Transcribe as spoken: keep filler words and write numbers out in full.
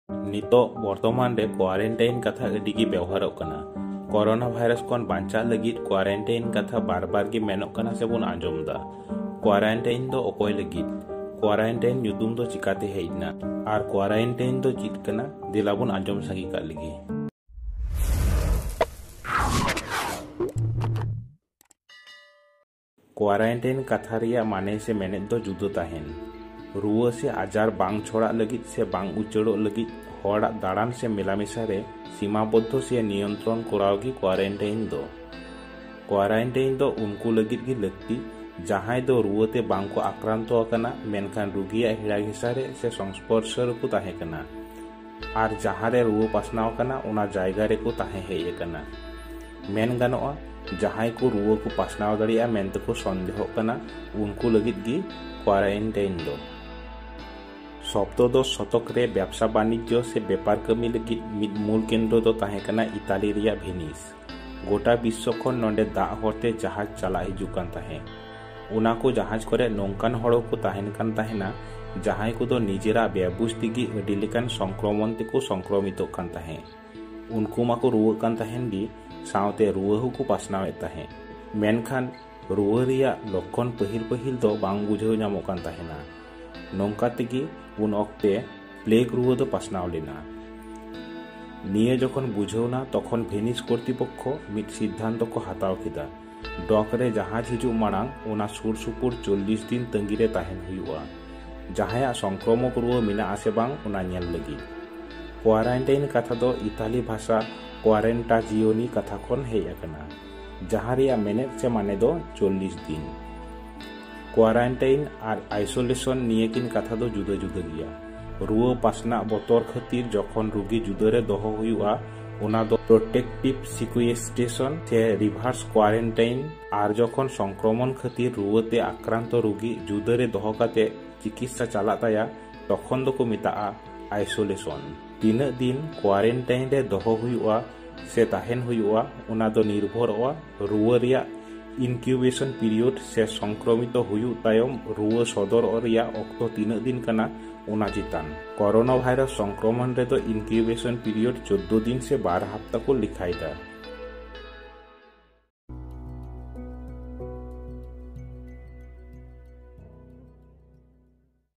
ᱱᱤᱛᱚᱜ ᱵᱚᱨᱛᱚᱢᱟᱱ ᱨᱮ ᱠᱳᱣᱟᱨᱮᱱᱴᱟᱭᱤᱱ ᱠᱟᱛᱷᱟ ᱟᱹᱰᱤ ᱜᱮ ᱵᱮᱣᱦᱟᱨᱚᱜ ᱠᱟᱱᱟ᱾ ᱠᱳᱨᱳᱱᱟ ᱵᱷᱟᱭᱨᱟᱥ ᱠᱷᱚᱱ ᱵᱟᱧᱪᱟᱜ ᱞᱟᱹᱜᱤᱫ ᱠᱳᱣᱟᱨᱮᱱᱴᱟᱭᱤᱱ ᱠᱟᱛᱷᱟ ᱵᱟᱨ ᱵᱟᱨ ᱜᱮ ᱢᱮᱱᱚᱜ ᱠᱟᱱᱟ ᱥᱮ ᱵᱚᱱ ᱟᱸᱡᱚᱢ ᱮᱫᱟ᱾ ᱠᱳᱣᱟᱨᱮᱱᱴᱟᱭᱤᱱ ᱫᱚ ᱚᱠᱚᱭ ᱞᱟᱹᱜᱤᱫ? ᱠᱳᱣᱟᱨᱮᱱᱴᱟᱭᱤᱱ ᱧᱩᱛᱩᱢ ᱫᱚ ᱪᱤᱠᱟᱛᱮ ᱦᱮᱡ ᱮᱱᱟ? ᱟᱨ ᱠᱳᱣᱟᱨᱮᱱᱴᱟᱭᱤᱱ ᱫᱚ ᱪᱮᱫ ᱠᱟᱱᱟ? ᱫᱮᱞᱟ ᱵᱚᱱ ᱟᱸᱡᱚᱢ ᱥᱟᱸᱜᱮ ᱠᱟᱜ ᱞᱮᱜᱮ᱾ ᱠᱳᱣᱟᱨᱮᱱᱴᱟᱭᱤᱱ ᱠᱟᱛᱷᱟ ᱨᱮᱭᱟᱜ ᱢᱟᱱᱮ ᱥᱮ ᱢᱮᱱᱮᱫ ᱫᱚ ᱡᱩᱫᱟᱹ ᱛᱟᱦᱮᱱ᱾ ᱨᱩᱣᱟᱹ ᱥᱮ ᱟᱡᱟᱨ ᱵᱟᱝ ᱪᱷᱚᱲᱟᱜ ᱞᱟᱹᱜᱤᱫ ᱥᱮ ᱵᱟᱝ ᱩᱪᱟᱹᱲᱚᱜ ᱞᱟᱹᱜᱤᱫ ᱦᱚᱲᱟᱜ ᱫᱟᱬᱟᱱ ᱥᱮ ᱢᱮᱞᱟᱢᱮᱥᱟ ᱨᱮ ᱥᱤᱢᱟᱵᱚᱫᱽᱫᱷᱚ ᱥᱮ ᱱᱤᱭᱚᱱᱛᱨᱚᱱ ᱠᱚᱨᱟᱣ ᱜᱮ ᱠᱳᱣᱟᱨᱮᱱᱴᱟᱭᱤᱱ ᱫᱚ᱾ ᱠᱳᱣᱟᱨᱮᱱᱴᱟᱭᱤᱱ ᱫᱚ ᱩᱱᱠᱩ ᱞᱟᱹᱜᱤᱫ ᱜᱮ ᱞᱟᱹᱠᱛᱤ, ᱡᱟᱦᱟᱸᱭ ᱫᱚ ᱨᱩᱣᱟᱹ ᱛᱮ ᱵᱟᱝ ᱠᱚ ᱟᱠᱨᱟᱱᱛᱚ ᱟᱠᱟᱱᱟ, ᱢᱮᱱᱠᱷᱟᱱ ᱨᱩᱜᱤᱭᱟᱜ ᱦᱮᱲᱟ ᱜᱷᱮᱥᱟ ᱨᱮ ᱥᱮ ᱥᱚᱝᱥᱯᱚᱨᱥᱚ ᱨᱮᱠᱚ ᱛᱟᱦᱮᱸ ᱠᱟᱱᱟ᱾ ᱟᱨ ᱡᱟᱦᱟᱸ ᱨᱮ ᱨᱩᱣᱟᱹ ᱯᱟᱥᱱᱟᱣ ᱟᱠᱟᱱᱟ, ᱚᱱᱟ ᱡᱟᱭᱜᱟ ᱨᱮᱠᱚ ᱛᱟᱦᱮᱸ ᱦᱮᱡ ᱟᱠᱟᱱᱟ᱾ ᱢᱮᱱ ᱜᱟᱱᱚᱜᱼᱟ, ᱡᱟᱦᱟᱸᱭ ᱠᱚ ᱨᱩᱣᱟᱹ ᱠᱚ ᱯᱟᱥᱱᱟᱣ ᱫᱟᱲᱮᱭᱟᱜᱼᱟ ᱢᱮᱱᱛᱮ ᱠᱚ ᱥᱚᱱᱫᱮᱦᱚᱜ ᱠᱟᱱᱟ, ᱩᱱᱠᱩ ᱞᱟᱹᱜᱤᱫ ᱜᱮ ᱠᱳᱣᱟᱨᱮᱱᱴᱟᱭᱤᱱ ᱫᱚ᱾ ᱥᱚᱯᱛᱚᱫᱚᱥ ᱥᱚᱛᱚᱠ ᱨᱮ ᱵᱮᱵᱽᱥᱟ ᱵᱟᱱᱤᱡᱽᱡᱚ ᱥᱮ ᱵᱮᱯᱟᱨ ᱠᱟᱹᱢᱤ ᱞᱟᱹᱜᱤᱫ ᱢᱤᱫ ᱢᱩᱞ ᱠᱮᱱᱫᱨᱚ ᱫᱚ ᱛᱟᱦᱮᱸ ᱠᱟᱱᱟ ᱤᱛᱟᱞᱤ ᱨᱮᱭᱟᱜ ᱵᱷᱮᱱᱤᱥ᱾ ᱜᱚᱴᱟ ᱵᱤᱥᱥᱚ ᱠᱷᱚᱱ ᱱᱚᱰᱮ ᱫᱟᱜ ᱦᱚᱨᱛᱮ ᱡᱟᱦᱟᱡᱽ ᱪᱟᱞᱟᱜ ᱦᱤᱡᱩᱜ ᱠᱟᱱ ᱛᱟᱦᱮᱸ᱾ ᱚᱱᱟ ᱠᱚ ᱡᱟᱦᱟᱡᱽ ᱠᱚᱨᱮ ᱱᱚᱝᱠᱟᱱ ᱦᱚᱲ ᱦᱚᱸᱠᱚ ᱛᱟᱦᱮᱱ ᱠᱟᱱ ᱛᱟᱦᱮᱱᱟ, ᱡᱟᱦᱟᱸᱭ ᱠᱚᱫᱚ ᱱᱤᱡᱮᱨᱟᱜ ᱵᱮᱵᱩᱡᱽ ᱛᱮᱜᱮ ᱟᱹᱰᱤ ᱞᱮᱠᱟᱱ ᱥᱚᱝᱠᱨᱚᱢᱚᱱ ᱛᱮᱠᱚ ᱥᱚᱝᱠᱨᱚᱢᱤᱛᱚᱜ ᱠᱟᱱ ᱛᱟᱦᱮᱸ᱾ ᱩᱱᱠᱩ ᱢᱟᱠᱚ ᱨᱩᱣᱟᱹᱜ ᱠᱟᱱ ᱛᱟᱦᱮᱱ ᱜᱮ, ᱥᱟᱶᱛᱮ ᱨᱩᱣᱟᱹ ᱦᱚᱸᱠᱚ ᱯᱟᱥᱱᱟᱣᱮᱫ ᱛᱟᱦᱮᱸ᱾ ᱢᱮᱱᱠᱷᱟᱱ ᱨᱩᱣᱟᱹ ᱨᱮᱭᱟᱜ ᱞᱚᱠᱠᱷᱚᱱ ᱯᱟᱹᱦᱤᱞ ᱯᱟᱹᱦᱤᱞ ᱫᱚ ᱵᱟᱝ ᱵᱩᱡᱷᱟᱹᱣ ᱧᱟᱢᱚᱜ ᱠᱟᱱ ᱛᱟᱦᱮᱱᱟ᱾ ᱱᱚᱝᱠᱟ ᱛᱮᱜᱮ ᱩᱱ ᱚᱠᱛᱮ ᱯᱞᱮᱜᱽ ᱨᱩᱣᱟᱹ ᱫᱚ ᱯᱟᱥᱱᱟᱣ ᱞᱮᱱᱟ᱾ ᱱᱤᱭᱟᱹ ᱡᱚᱠᱷᱚᱱ ᱵᱩᱡᱷᱟᱹᱣᱱᱟ, ᱛᱚᱠᱷᱚᱱ ᱵᱷᱮᱱᱤᱥ ᱠᱚᱨᱛᱤᱯᱚᱠᱠᱷᱚ ᱢᱤᱫ ᱥᱤᱫᱽᱫᱷᱟᱱᱛᱚ ᱠᱚ ᱦᱟᱛᱟᱣ ᱠᱮᱫᱟ᱾ ᱰᱚᱠ ᱨᱮ ᱡᱟᱦᱟᱡᱽ ᱦᱤᱡᱩᱜ ᱢᱟᱲᱟᱝ ᱚᱱᱟ ᱥᱩᱨ ᱥᱩᱯᱩᱨ ᱪᱚᱞᱞᱤᱥ ᱫᱤᱱ ᱛᱟᱺᱜᱤ ᱨᱮ ᱛᱟᱦᱮᱱ ᱦᱩᱭᱩᱜᱼᱟ, ᱡᱟᱦᱟᱸᱭᱟᱜ ᱥᱚᱝᱠᱨᱚᱢᱚᱠ ᱨᱩᱣᱟᱹ ᱢᱮᱱᱟᱜᱼᱟ ᱥᱮ ᱵᱟᱝ, ᱚᱱᱟ ᱧᱮᱞ ᱞᱟᱹᱜᱤᱫ᱾ ᱠᱳᱣᱟᱨᱮᱱᱴᱟᱭᱤᱱ ᱠᱟᱛᱷᱟ ᱫᱚ ᱤᱛᱟᱞᱤ ᱵᱷᱟᱥᱟ ᱠᱳᱣᱟᱨᱮᱱᱴᱟᱡᱤᱭᱳᱱᱤ ᱠᱟᱛᱷᱟ ᱠᱷᱚᱱ ᱦᱮᱡ ᱟᱠᱟᱱᱟ, ᱡᱟᱦᱟᱸ ᱨᱮᱭᱟᱜ ᱢᱮᱱᱮᱫ ᱥᱮ ᱢᱟᱱᱮ ᱫᱚ ᱪᱚᱞᱞᱤᱥ ᱫᱤᱱ᱾ ᱠᱳᱣᱟᱨᱮᱱᱴᱟᱭᱤᱱ ᱟᱨ ᱟᱭᱥᱳᱞᱮᱥᱚᱱ ᱱᱤᱭᱟᱹ ᱠᱤᱱ ᱠᱟᱛᱷᱟ ᱫᱚ ᱡᱩᱫᱟᱹ ᱡᱩᱫᱟᱹ ᱜᱮᱭᱟ᱾ ᱨᱩᱣᱟᱹ ᱯᱟᱥᱱᱟᱜ ᱵᱚᱛᱚᱨ ᱠᱷᱟᱹᱛᱤᱨ ᱡᱚᱠᱷᱚᱱ ᱨᱩᱜᱤ ᱡᱩᱫᱟᱹ ᱨᱮ ᱫᱚᱦᱚ ᱦᱩᱭᱩᱜᱼᱟ, ᱚᱱᱟ ᱫᱚ ᱯᱨᱚᱴᱮᱠᱴᱤᱵᱷ ᱥᱤᱠᱩᱭᱮᱥᱴᱨᱮᱥᱚᱱ ᱥᱮ ᱨᱤᱵᱷᱟᱨᱥ ᱠᱳᱣᱟᱨᱮᱱᱴᱟᱭᱤᱱ, ᱟᱨ ᱡᱚᱠᱷᱚᱱ ᱥᱚᱝᱠᱨᱚᱢᱚᱱ ᱠᱷᱟᱹᱛᱤᱨ ᱨᱩᱣᱟᱹ ᱛᱮ ᱟᱠᱨᱟᱱᱛᱚ ᱨᱩᱜᱤ ᱡᱩᱫᱟᱹ ᱨᱮ ᱫᱚᱦᱚ ᱠᱟᱛᱮ ᱪᱤᱠᱤᱛᱥᱟ ᱪᱟᱞᱟᱜ ᱛᱟᱭᱟ, ᱛᱚᱠᱷᱚᱱ ᱫᱚᱠᱚ ᱢᱮᱛᱟᱜᱼᱟ ᱟᱭᱥᱳᱞᱮᱥᱚᱱ᱾ ᱛᱤᱱᱟᱹᱜ ᱫᱤᱱ ᱠᱳᱣᱟᱨᱮᱱᱴᱟᱭᱤᱱ ᱨᱮ ᱫᱚᱦᱚ ᱦᱩᱭᱩᱜᱼᱟ ᱥᱮ ᱛᱟᱦᱮᱱ ᱦᱩᱭᱩᱜᱼᱟ, ᱚᱱᱟ ᱫᱚ ᱱᱤᱨᱵᱷᱚᱨᱚᱜᱼᱟ ᱨᱩᱣᱟᱹ ᱨᱮᱭᱟᱜ ᱤᱱᱠᱤᱭᱩᱵᱮᱥᱚᱱ ᱯᱤᱨᱤᱭᱚᱰ ᱥᱮ ᱥᱚᱝᱠᱨᱚᱢᱤᱛᱚ ᱦᱩᱭᱩᱜ ᱛᱟᱭᱚᱢ ᱨᱩᱣᱟᱹ ᱥᱚᱫᱚᱨᱚᱜ ᱨᱮᱭᱟᱜ ᱚᱠᱛᱚ ᱛᱤᱱᱟᱹᱜ ᱫᱤᱱ ᱠᱟᱱᱟ, ᱚᱱᱟ ᱪᱮᱛᱟᱱ᱾ ᱠᱚᱨᱳᱱᱟ ᱵᱷᱟᱭᱨᱟᱥ ᱥᱚᱝᱠᱨᱚᱢᱚᱱ ᱨᱮᱫᱚ ᱤᱱᱠᱤᱭᱩᱵᱮᱥᱚᱱ ᱯᱤᱨᱤᱭᱚᱰ ᱪᱳᱫᱽᱫᱳ ᱫᱤᱱ ᱥᱮ ᱵᱟᱨ ᱦᱟᱯᱛᱟ ᱠᱚ ᱞᱮᱠᱷᱟᱭᱮᱫᱟ᱾